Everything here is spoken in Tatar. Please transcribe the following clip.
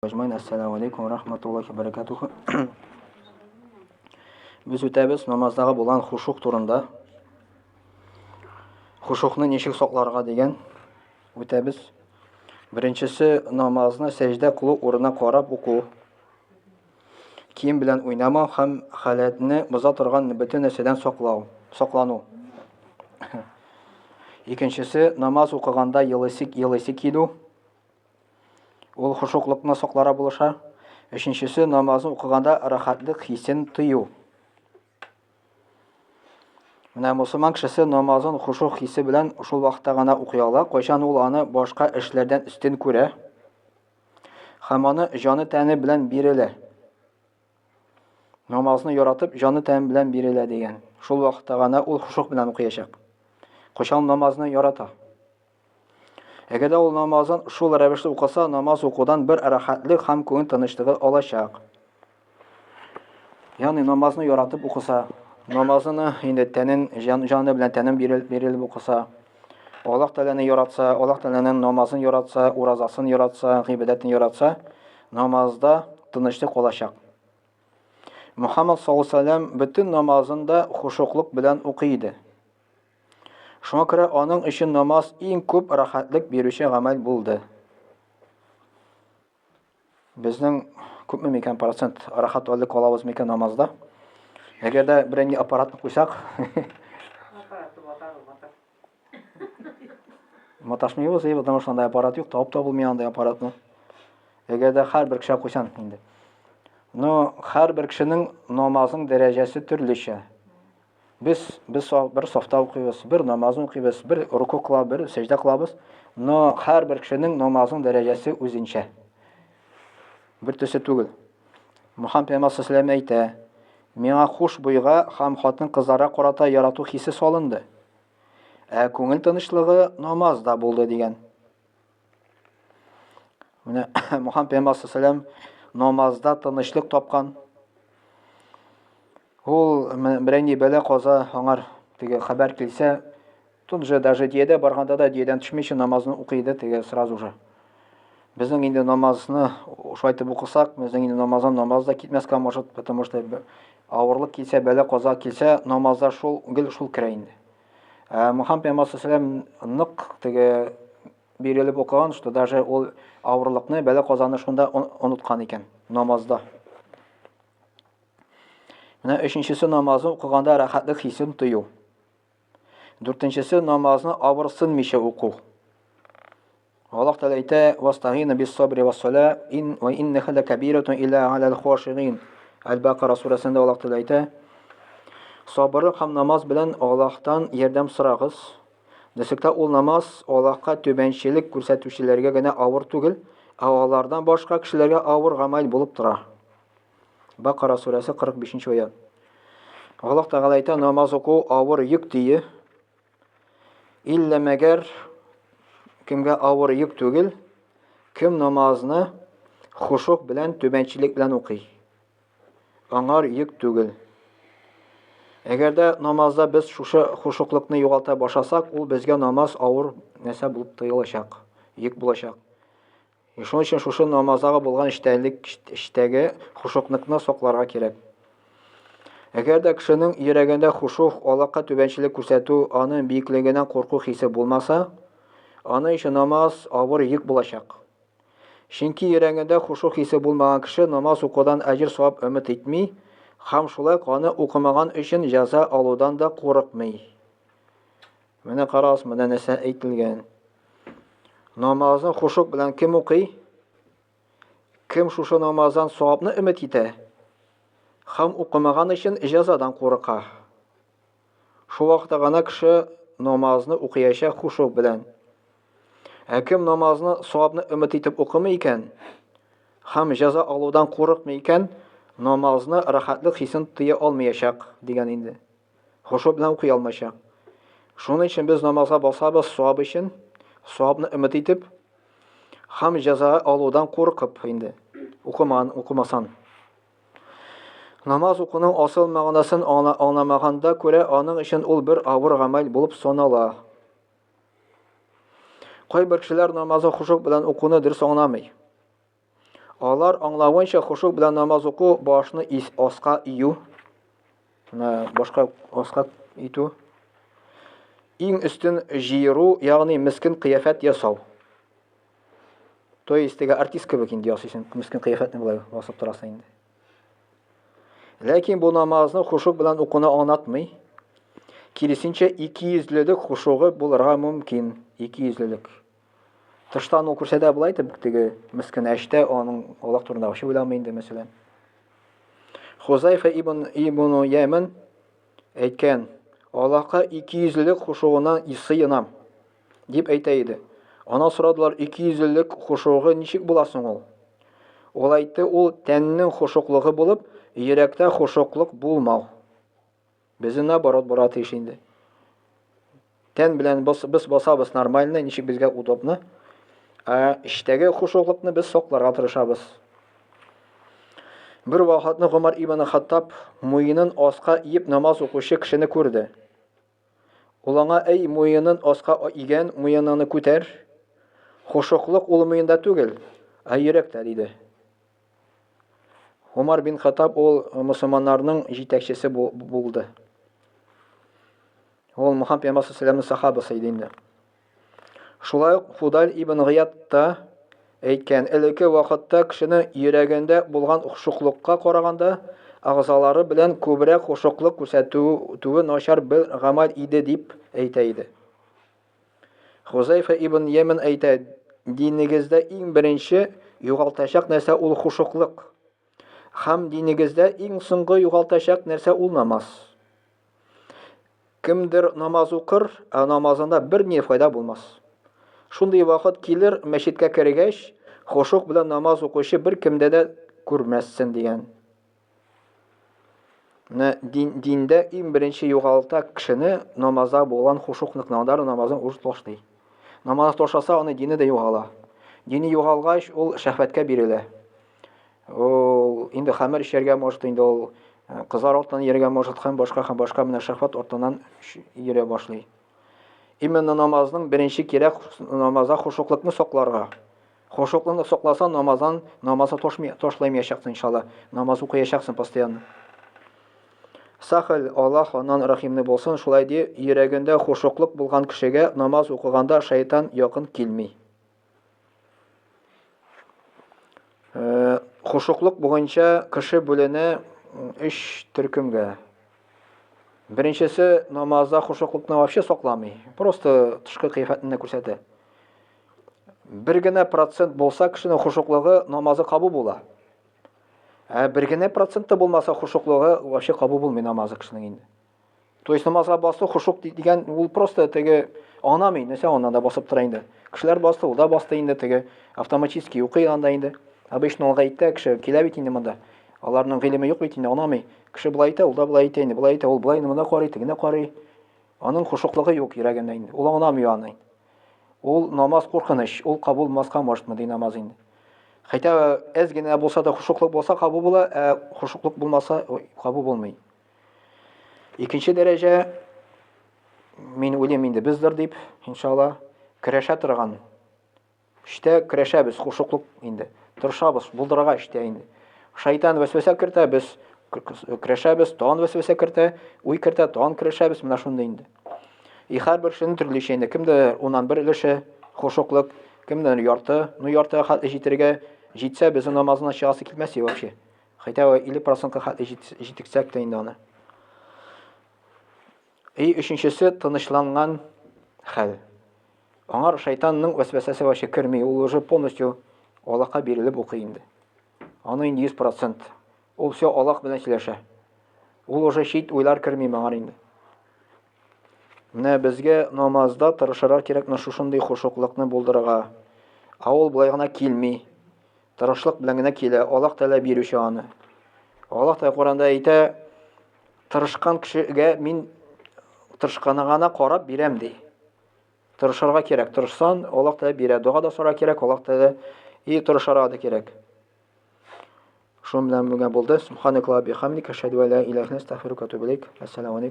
Әҗмәин, әссәламу алейкум ва рахматуллахи ва баракатуху. Без үтәбез намаздагы булган хушук турында. Хушукны ничек сакларга дигән үтәбез. Беренчесе намазны сәҗдә кылу урынына карап уку. Кием белән уйнамау һәм халәтне боза торган бөтен нәрсәдән саклау, саклану. Икенчесе намаз укыганда елыйсы, елыйсы килү. Ул хошуклыкны сакларга булыша. Өченчесе, намазны укыганда рәхәтлек хисен тою. Менә мусульман кешесе намазын хошук хисе белән шул вакытта гына укый ала, кайчан ул аны башка эшләрдән өстен күрә һәм аны җаны-тәне белән бирелә. Намазны яратып, җаны-тәне белән бирелә дигән. Шул вакытта гына ул хошук белән укыячак. Кайчан намазны ярата. Әгәр дә ул намазын шул рәвешле укыса, намаз укудан бер рәхәтлек һәм күңел тынычлыгы алачак. Ягъни намазны яратып укыса, намазны инде тәнен, җан, җаны белән тәнен бирелеп укыса, Аллаһ Тәгаләне яратса, Аллаһ Тәгаләнең намазын яратса, уразасын яратса, гыйбадәтен яратса, намазда тынычлык алачак. Мухаммад саллаллаху алейһи ва бөтен намазын да хушуклык белән укый иде. Шуңа күрә аның өчен намаз иң күп рәхәтлек бирүче гамәл булды. Безнең күпме микән процент рәхәтлек алабыз микән намазда? Әгәр дә берәр ни аппаратны куйсак, маташмыйбыз, и, потому что андай аппарат юк, табып та булмый андай аппаратны. Әгәр дә һәрбер кешегә куйсаң инде. Но һәрбер кешенең намазының дәрәҗәсе төрлечә. Без без бер сафта укыйбыз, бер намазын укыйбыз, бер руку кыла, бер сәҗдә кылабыз. Но һәрбер кешенең намазының дәрәҗәсе үзенчә. Бер төсе түгел. Мухаммад пәйгамбәр саллаллаху әйтә, миңа хуш буйга һәм хатын-кызларга карата ярату хисе салынды. Ә күңел тынычлыгы намазда булды дигән. Менә Мухаммад пәйгамбәр саллаллаху намазда тынычлык тапкан. Ул берәр бәла каза аңар теге хәбәр килсә, тут же даже диядә барганда да диядән төшмичә намазны укый иде теге сразу же. Безнең инде намазны шулай итеп укысак, безнең инде намаздан намаз да китмәскә может, потому что авырлык килсә, бәла каза килсә, намазда шул гел шул керә инде. Ә Мухаммад пәйгамбәр саллаллаху нык теге бирелеп укыган, что даже ул авырлыкны, бәла казаны шунда оныткан икән намазда. Менә өченчесе намазны укыганда рәхәтлек хисен тою. Дүртенчесе намазны авырсынмыйча уку. Аллаһ Тәгалә әйтә: "Вастагину бис-сабри вас-сала ин ва иннаха лакабиратун илля алал хашигин." Әл-Бакара сүрәсендә Аллаһ Тәгалә әйтә: Сабырлык һәм намаз белән Аллаһтан ярдәм сорагыз. Дөреслектә ул намаз Аллаһка түбәнчелек күрсәтүчеләргә генә авыр түгел, ә алардан башка кешеләргә авыр гамәл булып тора. Бакара сүрәсе 45 нче аят. Аллаһ Тәгалә әйтә, намаз уку авыр йөк дие. Иллә мәгәр кемгә авыр йөк түгел, кем намазны хушук белән түбәнчелек белән укый. Аңар йөк түгел. Әгәр дә намазда без шушы хушуклыкны югалта башласак, ул безгә намаз авыр нәрсә булып тоелачак, йөк булачак. Шуның өчен шушы намаздагы булган эчтәлек, эчтәге хушукныкны сакларга кирәк. Әгәр дә кешенең йөрәгендә хушух, Аллаһка түбәнчелек күрсәтү, аның биеклегеннән курку хисе булмаса, аның өчен намаз авыр йөк булачак. Чөнки йөрәгендә хушух хисе булмаган кеше намаз укудан әҗер-савап өмет итми һәм шулай ук аны укымаган өчен җәза алудан да курыкмый. Менә карагыз, монда нәрсә әйтелгән. Намазны хушук белән кем укый? Кем шушы намаздан савапны өмет итә? Һәм укымаган өчен җәзадан курыка. Шул вакытта гына кеше намазны укыячак хушук белән. Ә кем намазны савапны өмет итеп укымый икән, һәм җәза алудан курыкмый икән, намазны рәхәтлек хисен тыя алмаячак, дигән инде. Хошу белән укый алмыйча. Шуның өчен без намазга басабыз савап өчен, савапны өмет итеп, һәм җәза алудан куркып инде. Укымаган, укымасан. Намаз укуның асыл мәгънәсен аңламаганда күрә, аның өчен ул бер авыр гамәл булып санала. Кайбер кешеләр намазы хушук белән укуны дөрес аңламый. Алар аңлавынча, хошук белән намаз уку башны ис аска ию, менә башка аска итү, иң өстен җыеру, ягъни мескен кыяфәт ясау. То есть теге артист кебек инде ясыйсың, мескен кыяфәтне болай басып торасың инде. Ләкин бу намазны хушук белән укуны аңлатмый. Киресенчә, икейөзлелек хушугы булырга мөмкин. Икейөзлелек. Тыштан ул күрсәтә болай итеп, теге мескен әштә аның Аллаһ турында вообще уйламый инде, мәсәлән. Хузайфа ибн Ибн Ямен әйткән, Аллаһка икейөзлелек хушугыннан сыенам, дип әйтә иде. Ана сорадылар, икейөзлелек хушугы ничек була соң ул? Ул әйтте, ул тәннең хушуклыгы булып, йөрәктә хушуклык булмау. Безнең наоборот бара тиеш инде. Тән белән без, без басабыз нормально, ничек безгә удобно. Ә эчтәге хушуклыкны без сакларга тырышабыз. Бер вакытны Гомар ибн Хаттаб муенын аска иеп намаз укучы кешене күрде. Ул аңа, Әй, муенын аска игән, муеныңны күтәр. Хошуклык ул муенда түгел, ә йөрәктә, диде. Умар бин Хаттаб ул мусульманнарның җитәкчесе булды. Ул Мухаммад пәйгамбәр саллаллаху сахабасы иде инде. Шулай ук Фудаль ибн Гыяд та әйткән, элекке вакытта кешенең йөрәгендә булган шуклыкка караганда, агъзалары белән күбрәк шуклык күрсәтүе начар бер гамәл иде дип әйтә иде. Хузайфа ибн Йәмен әйтә, динегездә иң беренче югалтачак нәрсә ул хушуклык. Һәм динегездә иң соңгы югалтачак нәрсә ул намаз. Кемдер намаз укыр, ә намазында бер ни файда булмас. Шундый вакыт килер, мәчеткә кергәч, хошук белән намаз укучы бер кемдә дә күрмәссен дигән. Менә дин, диндә иң беренче югалта кешене намазда булган хушукныкны, аннары намазын уж ташлый. Намаз ташласа, аны дине дә югала. Дине югалгач, ул шәһвәткә бирелә. Ул инде хәмер эчәргә может, инде ул э, кызлар артыннан йөрергә может, һәм башка һәм башка менә шәһвәт артыннан йөрә башлый. Именно намазның беренче кирәк намазда хушуклыкны сакларга. Хушуклыкны сакласа, намаздан намазы ташламаячаксың, иншалла. Намаз укыячаксың постоянно. Сахаль, Аллаһ аннан рәхимле булсын, шулай ди, йөрәгендә хушуклык булган кешегә намаз укыганда шайтан якын килми. Э, хушуклык буенча кеше бүленә өч төркемгә. Беренчесе намазда хушуклыкны вообще сакламый, просто тышкы кыяфәтен күрсәтә. Бер генә процент булса кешенең хушуклыгы намазы кабул була. Ә бер генә процент та булмаса хушуклыгы вообще кабул булмый намазы кешенең инде. То есть намазга басу хушук дигән ул просто теге аңламый, нәрсә аннан да басып тора инде. Кешеләр басты, ул да басты инде теге автоматически укый анда инде. Обычно ул әйтә, кеше килә бит инде монда. Аларның гыйлеме юк бит инде, аңламый. Кеше болай әйтә, ул да болай әйтә инде. Болай әйтә, ул болай монда карый, тегенә карый. Аның хушуклыгы юк йөрәгендә инде. Ул аңламый аны. Ул намаз куркыныч, ул кабул булмаска может мондый намаз инде. Хотя әз генә булса да хушуклык булса кабул була, ә хушуклык булмаса кабул булмый. Икенче дәрәҗә, мин уйлыйм инде бездер дип, иншалла, көрәшә торган. Эштә көрәшәбез, хушуклык инде. Тырышабыз, булдырырга эштә инде. Шайтан вәсвәсә кертә, без көрәшәбез, тагын вәсвәсә кертә, уй кертә, тагын көрәшәбез, менә шундый инде. И һәрбер кешенең төрлечә инде. Кемдер уннан бер өлеше хушуклык, кемдер ярты, ну яртыга хәтле җитәргә җитсә, безнең намазына чыгасы килмәс вообще. Хотя бы 50 процентка хәтле җитексәк тә инде аны. И өченчесе тынычланган хәл. Аңар шайтанның вәсвәсәсе вообще керми, ул уже полностью Аллаһка бирелеп укый инде. Аны инде 100%. Ул все Аллаһ белән сөйләшә. Ул уже чит уйлар керми моңар инде. Менә безгә намазда тырышырга кирәк менә шушындый хушуклыкны булдырырга. Ә ул болай гына килми. Тырышлык белән генә килә. Аллаһ Тәгалә бирүче аны. Аллаһ Тәгалә Коранда әйтә, тырышкан кешегә мин тырышканына карап бирәм ди. Тырышырга кирәк. Тырышсан, Аллаһ Тәгалә бирә. Дога да сорарга кирәк, Аллаһ Тәгалә и тырышырга да кирәк. Шуның белән бүген булды. Субханакаллаһ бихамдика, ашһаду ан ла илаһа илля анта, астагфирука ва атубу илейк. Ассаламу алейкум.